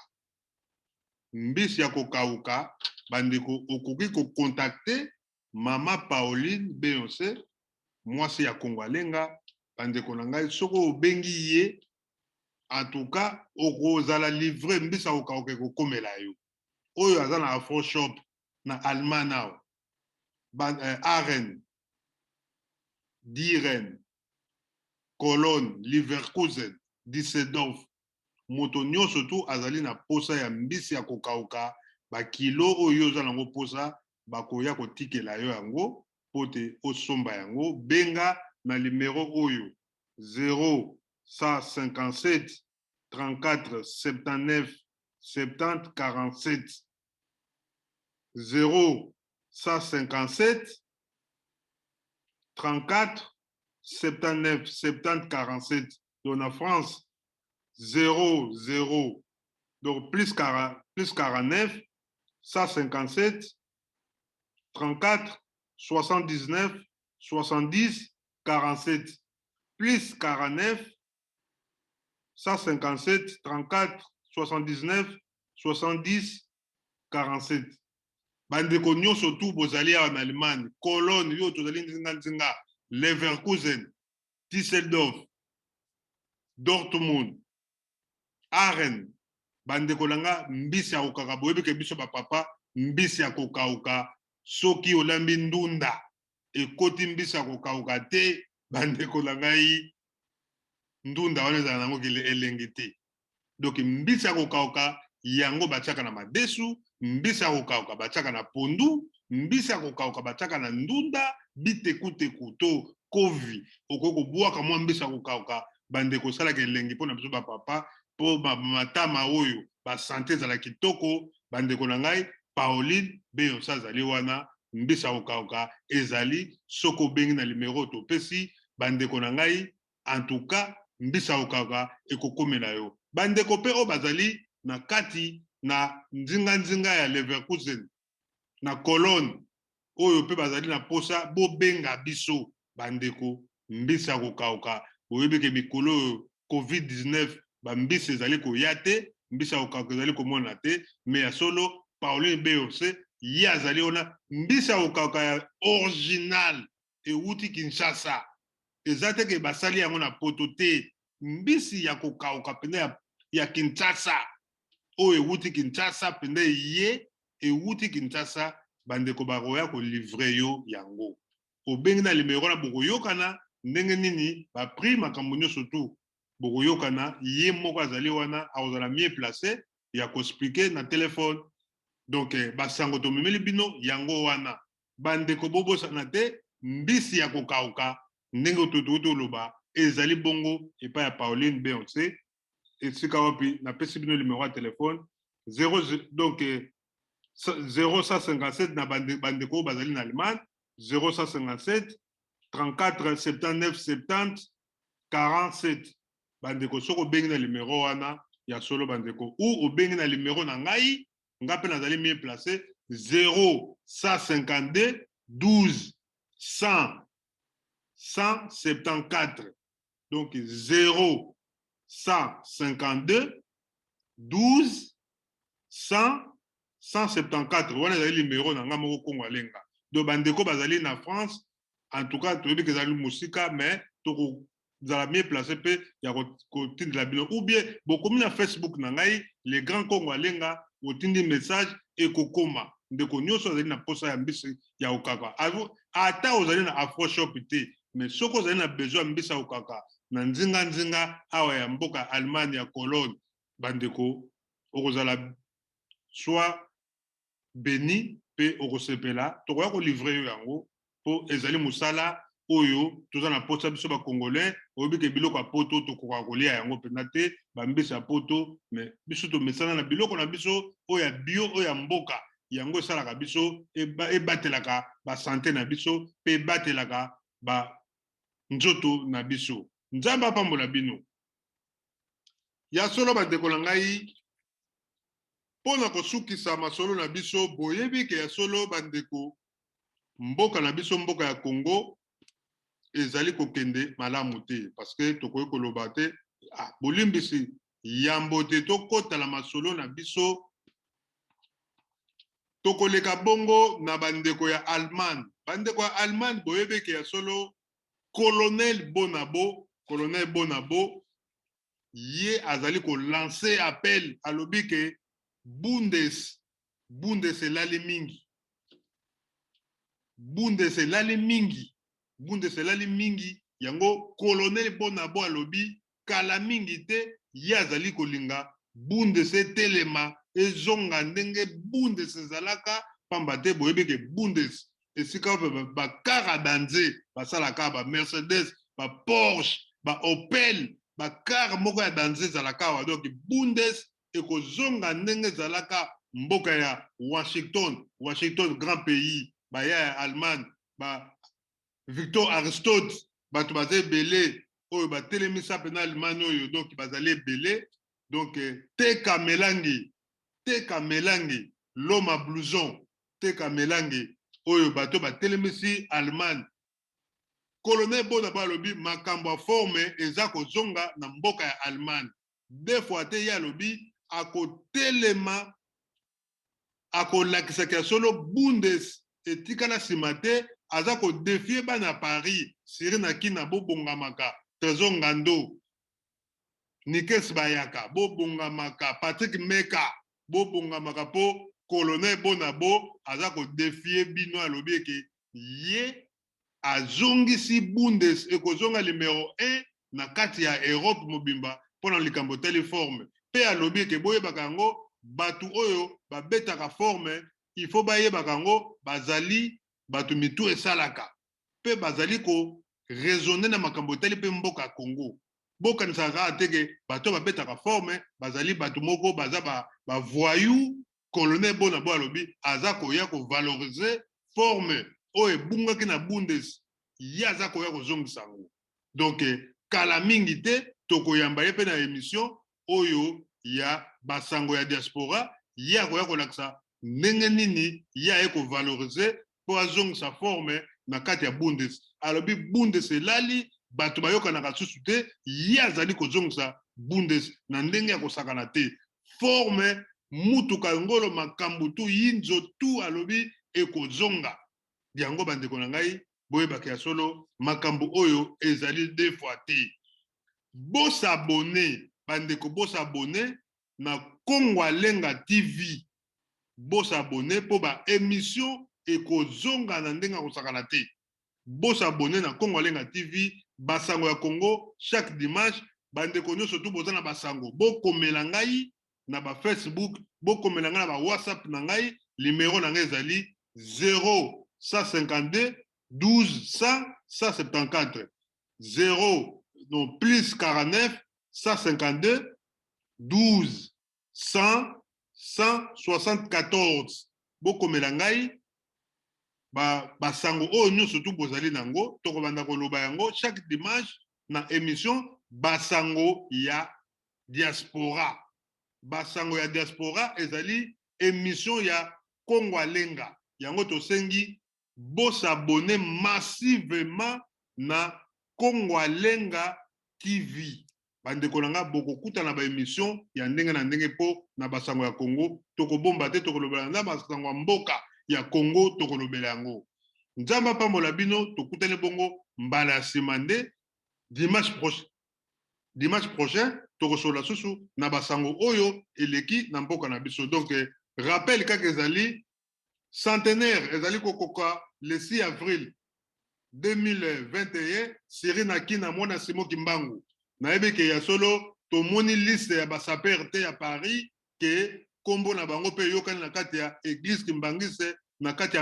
[SPEAKER 1] mbisi ya kokauka, bandeko, okoki kocontacter mama Pauline Beyonce, mwasi ya Kongo Alenga. Bandeko na ngai, soki obengi ye, en tout cas okozala livré mbisi ya kokauka, ekokomela yo. Oyo aza na afroshop na Allemagne awa, Aachen, Dieren, Cologne, Leverkusen, Düsseldorf, moto nyonso tu azali na posa ya mbisi ya kokauka, bakilo oyo oza nango posa, bakoya kotikela yo yango mpo te osomba yango. Benga na limero oyo: 0157 34 79 70 47, 0157 34 79 70 47. Donc na France, 0 0, donc plus 40, plus 49 157 34 79 70 47, plus 49 157 34 79 70 47. Bandeko nyonso tu bozali awa na Allemagne, Cologne, yo tozali nzinga nzinga, Leverkusen, Düsseldorf, Dortmund, Aachen, bandeko na nga, mbisi ya kokaka, boyebi ke biso bapapa, mbisi ya kokauka, soki olambi ndunda ekoti mbisi ya kokauka te, bandeko na ngai, ndunda wana ezala nango elengi te. Donc mbisi ya kokauka yango batiaka na madesu, mbisi ya kokauka batiaka na pondu, mbisi ya kokauka batiaka na ndunda, bitekuteku to kovi. Okoki kobwaka mwa mbisi ya kokauka, bandeko, osalaka elengi mpona biso bapapa, mpo matama oyo basanté ezala kitoko. Bandeko na ngai, Pauline Beyonce azali wana, mbisi ya kokauka ezali. Soki obengi na limero topesi, bandeko na ngai, en tout cas mbisi ya kokauka ekokomela yo. Bandeko mpe oyo bazali na kati na nzinganzinga ya Leverkusen, na Cologne, oyo mpe bazali na posa, bobenga biso, bandeko. Mbisi ya kokauka, boyebi ke mikolo oyo COVID-19, bambisi ezali koya te, mbisi ya kokauka ezali komona te. Mais ya solo, Pauline Beyonce ye azali wana, mbisi ya kokauka ya original ewuti Kinshasa, eza te ke basali yango na Poto te. Mbisi ya kokauka mpenza ya Kinshasa, oyo ewuti Kinshasa mpenza, ye ewuti Kinshasa. Bandeko, bakoya kolivrer yo yango. Obengi na limero wana, bokoyokana ndenge nini, baprix, makambo nyonso tu bokoyokana. Ye moko azali wana, akozala mieux placé ya koexpliquer na telefone. Donc basango tomemeli bino yango wana, bandeko. Bobosana te, mbisi ya kokauka, ndenge totoki toloba, ezali bongo epai ya Pauline Beyonce. Esika wapi? Napesi bino numero ya telefone 0, donc 0157 na bandeko oyo bazali na Allemagne: 0157 34 79 70 47. Bandeko, soki obengi na numero wana, ya solo, bandeko, ou obengi na numero na ngai, nga mpe nazali mieux placé: 0152 12. 100 174. Donc 0 152 12 100 174. Wana ezali numero na nga moko Kongo Alenga. Donc bandeko bazali na France, en tout cas toyebi ke ezali mosika, mais tokozala mieux placé mpe ya kotindela bino. Ou bien bokomi na Facebook na ngai, Le Grand Kongo Alenga, otindi message, ekokoma. Ndeko nyonso azali na posa ya mbisi ya kokaka, ata ozali na Afroshop te, mais soki ozali na besoin ya mbisi ya kokaka na nzinga-nzinga awa ya mboka Allemagne ya Cologne, bandeko, okozala soit béni mpe okosepela. Tokoya kolivrer yo yango, mpo ezali mosala oyo toza na posa biso Bacongolais. Oyebi ke biloko ya poto tokokaka kolia yango mpenza te, bambisi ya poto, mais biso tomesana na biloko na biso oyo ya bio, oyo ya mboka. Yango esalaka biso, ebatelaka basanté na biso mpe ebatelaka banzoto na biso. Nzambe apambola bino. Ya solo, bandeko na ngai, mpo na kosukisa masolo na biso, boyebi ke ya solo, bandeko, mboka na biso, mboka ya Congo, ezali kokende malamu te, parce que tokoki koloba te. Ah, bolimbisi, yambo te tokɔtala masolo na biso, tokoleka bongo na bandeko ya Allemagne. Bandeko ya Allemagne, boyebi ke ya solo, colonel Bonabo, colonel Bonabo, ye azali kolancer appel. Alobi ke Bundes elali mingi, Bundes elali mingi, Bundes elali mingi. Yango colonel Bonabo alobi kala mingi te, ye azali kolinga Bundes etelema, ezonga ndenge Bundes ezalaka, pamba te boyebi ke Bundes esika bakara danze basalaka baMercedes, baPorsche, baOpel, bacar moko ya danze ezalaka awa. Donc Bundes ekozonga ndenge ezalaka, mboka ya Washington. Washington, grand pays, baya ya Allemagne, ba Victor Aristote, bato baza ebele oyo batelemisa mpena Allemagne oyo. Donc bazali ebele. Donc teka melangi, teka melangi, loma blouson, teka melangi, oyo bato batelemisi Allemagne. Colonel Bona alobi makambo ya forme eza kozonga na mboka ya Allemagne. Deux fois te, ye alobi akotelema, akolakisaka ya solo Bundes etikala nsima te. Aza kodéfier bana Paris, siri na kina, bobongamaka. Trésor Ngando, Nikes Bayaka, bobongamaka. Patrick Meka, bobongamaka, mpo colonel Bonabo aza kodéfier bino. Alobi eke ye azongisi Bundes, ekozonga numero 1 na kati ya Europe mobimba mpo na likambo etali forme. Mpe alobi eke boyebaka yango, bato oyo babetaka forme, il faut bayebaka yango, bazali bato mitu esalaka mpe bazali koraisonner na makambo etali mpe mboka ya Congo. Bokanisaka kaka te ke bato babetaka forme bazali bato moko baza bavoyou. Colonel Bona bo alobi aza koya kovaloriser forme oyo ebungaki na Bundes, ye aza koya kozongisa yango. Donc kala mingi te, tokoyamba ye mpe na émission oyo ya basango ya diaspora. Ye akoya kolakisa ndenge nini ye aye kovaloriser mpo azongisa forme na kati ya Bundes. Alobi Bundes elali, bato bayokanaka susu te, ye azali kozongisa Bundes na ndenge ya kosakana te. Forme, mutuka, ngolo, makambo tu, yinzo tu, alobi ekozonga yango. Bandeko na ngai, boyebaka ya solo, makambo oyo ezali deux fois te. Bos'abonner, bandeko, bos'abonner na Kongo Alenga TV. Bos'abonner mpo baémission ekozonga na ndenge ya kosakana te. Bos'abonner na Kongo Alenga TV, basango ya Congo, chaque dimanche. Bandeko nyonso tu boza na basango, bokomela ngai na baFacebook, bokomela ngai na baWhatsApp na ngai. Numero na ngai ezali 0 152 12 100 174, 0, non, plus 49 152 12 100 174. Bokomela ngai basango oyo nyonso tu bozali nango. Tokobanda koloba yango chaque dimanche na émission Basango ya Diaspora. Basango ya Diaspora ezali émission ya Kongo Alenga. Yango tosengi. Bosabone massivement na Kongwalenga TV. Bandeko na nga, bokokuta na baémission ya ndenge na ndenge mpo na basango ya Congo. Tokobomba te, tokolobela na basango ya mboka ya Congo, tokolobela yango. Nzambe apambola bino. Tokutani bongo mbala ya nsima nde dimanche prochain. Dimanche prochain tokosolola susu na basango oyo eleki na mboka na biso. Donc rappel kaka, ezali centenaire, ezali kokoka le 6 avril 2021. Siri na Kina, mwana Simo Kimbangu, nayebi ke ya solo tomoni liste ya basapeurs te ya Paris, ke nkombo na bango mpe eyokani na kati ya église kimbangiste, na kati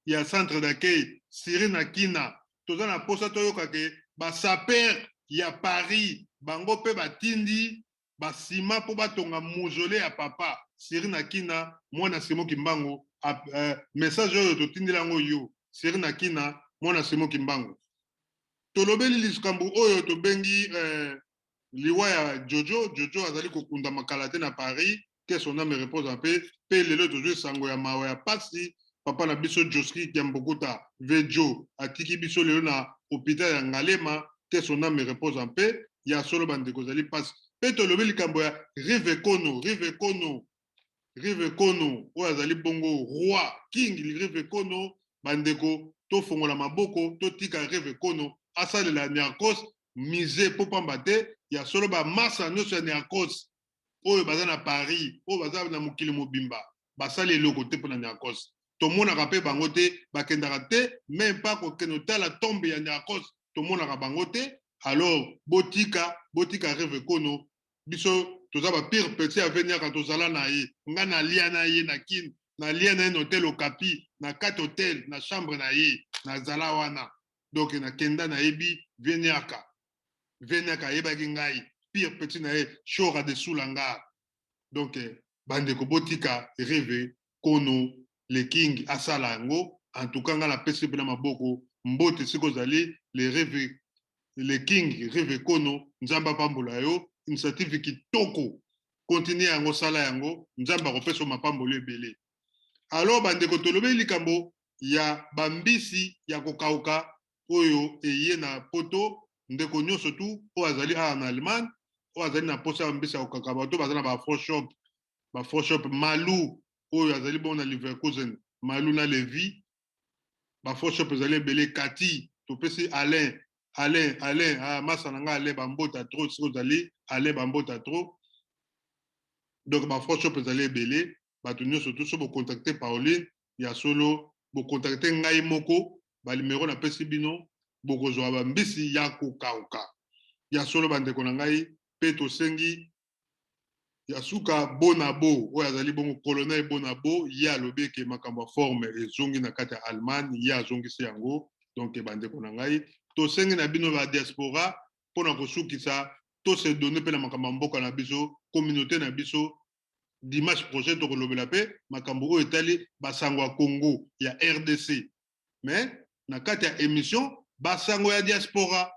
[SPEAKER 1] ya centre d'accueil Siri na Kina. Toza na posa toyoka ke basapeurs ya Paris bango mpe batindi basima mpo batonga mausolée ya papa Siri na Kina, mwana Simo Kimbangu. Message oyo totindeli yango yo, Siri na Kina, mwana Simo Kimbangu. Tolobeli likambo oyo tobengi liwa ya Jojo. Jojo azali kokunda makala te na Paris, que son âme repose en paix. Mpe lelo tozwi sango ya mawa, ya pasi, papa na biso Joski Kiambokuta Vejo atiki biso lelo na hôpital ya Ngalema, que son âme repose en paix. Ya solo, bandeko, ezali pasi. Mpe tolobi likambo ya Rive Kono. Rive Kono, Rive Kono oyo azali bongo roi king Rive Kono. Bandeko, tofongola maboko, totika Rive Kono asalela Niarcos musée, mpo pamba te ya solo bamasa nyonso ya Niarcos oyo baza na Paris, oyo baza na mokili mobimba, basali eloko te mpona Niarcos. Tomonaka mpe bango te, bakendaka te même pas kokende otala tombe ya Niarcos, tomonaka bango te. Alors botika, botika Reve Kono. Biso toza bapurs petits aveniaka, tozala na ye. Nga nalia na ye na Kine, nalia na ye na hotel Okapi, na kati hotel, na chambre na ye nazala wana. Donc nakenda, nayebi Veniaka, Veniaka ayebaki ngai, pur petit na ye, Shora de Sulanga. Donc bandeko, botika Reve Kono le king asala yango. En tout cas, ngai napesi mpena maboko. Mbote sikoyo ozali le Reve, le king Reve Kono. Nzambe apambola yo. Initiative kitoko, continue yango, sala yango, Nzambe akopesa mapambolo ebele. Alors bandeko, tolobeli likambo ya bambisi ya kokauka oyo eye na Poto. Ndeko nyonso tu oyo azali awa na Allemagne, oyo azali na posa ya bambisi ya kokauka, bato baza na bafro shop, bafro shop, Malu oyo azali bongo na Leverkusen, Malu na Levi, bafro shop ezali ebele. Kati topesi Alain, Alain, Alain, ah, masa na ngai Alain, bambota trop. Soki ozali Alain, bambota trop. Donc bafro shop ezali ebele. Bato nyonso tu, so bocontacte Pauline, ya solo bocontacte ngai moko, banuméro napesi bino, bokozwa bambisi ya kokauka. Ya solo, bandeko na ngai, mpe tosengi ya suka Bonabo oyo azali bongo colonel Bonabo. Ye alobi eke makambo ya forme ezongi na kati ya Allemagne, ye azongisi yango. Donc bandeko na ngai, tosengi na bino badiaspora, mpona kosukisa, tose donner mpe na makambo ya mboka na biso, communauté na biso. Dimanche prochain tokolobela mpe makambo oyo etali basango ya Congo, ya RDC, mais na kati ya émission Basango ya Diaspora.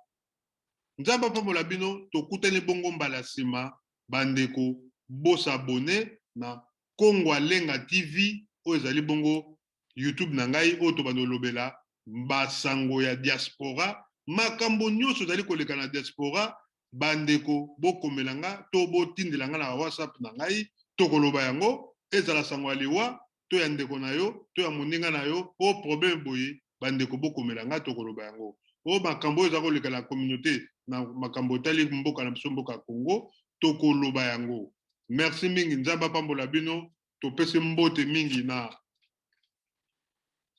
[SPEAKER 1] Nzambe apambola bino. Tokutani bongo mbala nsima. Bandeko, bosabone na Kongo Alenga TV oyo ezali bongo YouTube na ngai, oyo tobanda olobela basango ya diaspora, makambo nyonso ezali koleka na diaspora. Bandeko, bokomela nga to botindela nga na WhatsApp na ngai, tokoloba yango. Ezala sango ya liwa to ya ndeko na yo to ya moninga na yo o problème boye, bandeko, bokomela nga, tokoloba yango. Oyo makambo oyo eza koleka na communauté, na makambo etali mboka na biso, mboka ya Congo, tokoloba yango. Merci mingi, Nzambe apambola bino. Topesi mbote mingi na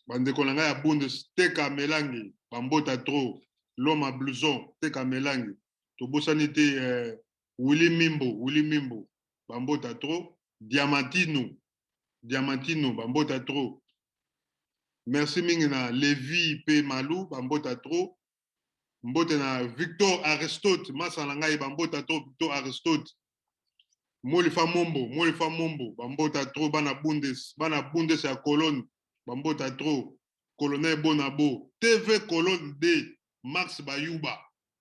[SPEAKER 1] bandeko na ngai ya Bundes, Teka Melangi, bambota trop, Loma Blouson, Teka Melangi. Tobosani te Willi Mimbo, Willi Mimbo, bambota trop, Diamantino, Diamantino, bambota trop. Merci mingi na Levi mpe Malu, bambota trop. Mbote na Victor Aristote, masa na ngai, bambota trop, Victor Aristote. Molifa Mombo, Molifa Mombo, bambota trop. Bana Bundes, bana Bundes ya Colonne, bambota trop. Colonel Bonabo TV, Colonne D, Max Bayuba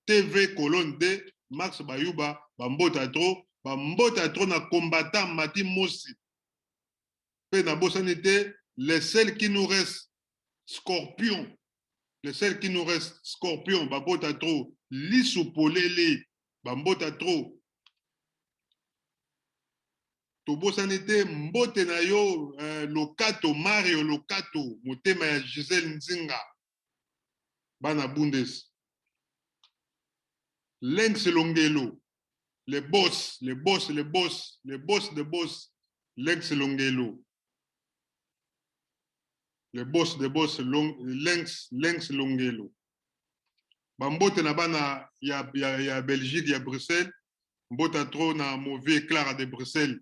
[SPEAKER 1] TV, Colonne D, Max Bayuba, bambota trop, bambota trop na combattant Mati Mosi. Mpe nabosani te le seul qui nous reste. Scorpion, le seul qui nous reste, Scorpion, babota trop, lisu polele, bambota trop. Tobosani te mbote na yo Lokato, Mario Lokato, motema ya Gisèle Nzinga, bana Bundes. Lenx Longelo, le boss, le boss, le boss, le boss de boss, Lenx Longelo. Le boss de boss, Lenx, Lenx Longelo. Bambote na bana ya Belgique, ya Bruxelles, mbota trop na mauvais Clara de Bruxelles.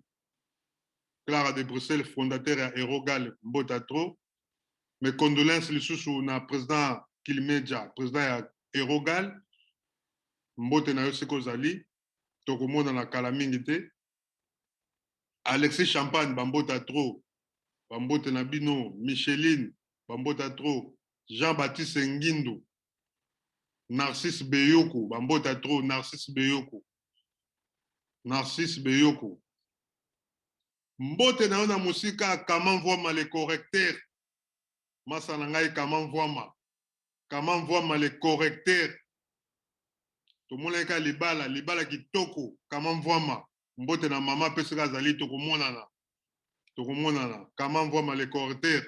[SPEAKER 1] Clara de Bruxelles, fondateur ya Erogal, mbota trop. Mes condoléances lisusu na président Kilmeja, président ya Erogal. Mbote na yo siko ozali, tokomona na kala mingi te. Alexis Champagne, bambota trop. Bambote na bino, Micheline, bambota trop. Jean-Baptiste Ngindu, Narcisse Beyoko, bambota trop, Narcisse Beyoko. Narcisse Beyoko. Mbote na yo na mosika, Kama Mvwama le correcteur. Masa na ngai Kama Mvwama. Kama Mvwama le correcteur. Tomonaki ka libala, libala kitoko, Kama Mvwama. Mbote na mama pe soki azali tokomonana. Tokomonana. Kama Mvwama le correcteur.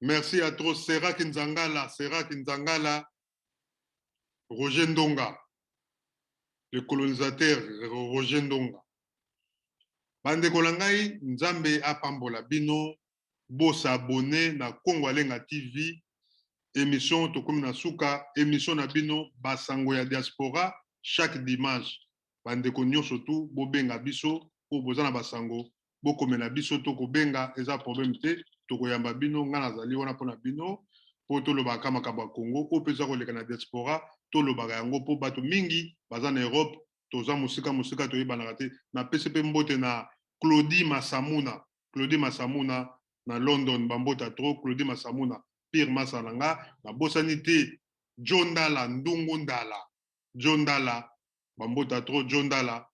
[SPEAKER 1] Merci à trop Sera Kinzangala, Sera Kinzangala, Roger Ndonga, le colonisateur Roger Ndonga. Bandeko na ngai, Nzambe apambola bino, bosabone na Congo Alenga TV, émission tokomi na suka, émission na bino basango ya diaspora chaque dimanche. Bandeko nyonso tu bobenga biso po boza na basango, bokomela biso to kobenga eza problème te, tokoyamba bino, nga nazali wana mpona bino po tolobaka makambo ya Congo oyo mpe eza koleka na diaspora, tolobaka yango po bato mingi baza na Europe, toza mosika mosika toyebanaka te. Napesi mpe mbote na Claudie Masamuna, Claudie Masamuna na London, bambota trop Claudie Masamuna, pire masa na nga, nabosani te John Ndala, Ndungu Ndala, John Ndala, bambota trop John Ndala,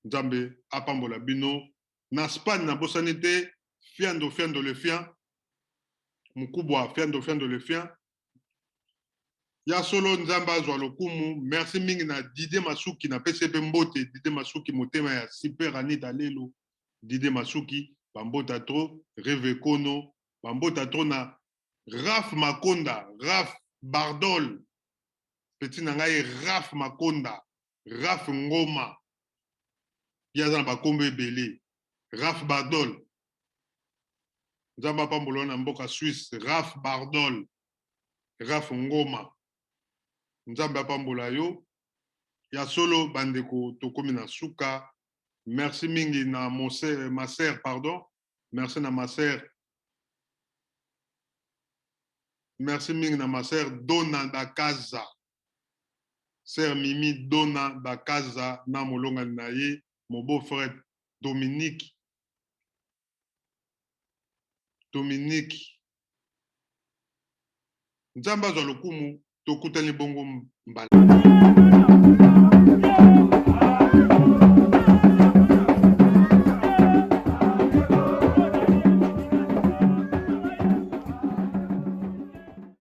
[SPEAKER 1] Nzambe apambola bino. Na Spagne nabosani te Fiando Fiando le Fian, mukubwa Fiando Fiando le Fian. Ya solo Nzambe azwa lokumu. Merci mingi na Didier Masuki, napesi ye mpe mbote Didier Masuki, motema ya Super Anita Lelo. Didier Masuki, bambota trop, Reve Kono, bambota trop na Raf Makonda, Raf Bardol, petit na ngai Raf Makonda, Raf Ngoma, ye aza na bakombo ebele. Raf Bardol, Nzambe apambola na mboka Suisse. Raf Bardol, Raf Ngoma, Nzambe apambola yo. Ya solo bandeko, tokomi na suka. Merci mingi na ma sœur, pardon. Merci na ma sœur. Merci mingi na ma sœur Donna Dakaza. Sœur Mimi Donna Dakaza na molonga na ye, mon beau-frère Dominique. Dominique. Nzambe azwa lokumu, tokutani bongo mbala.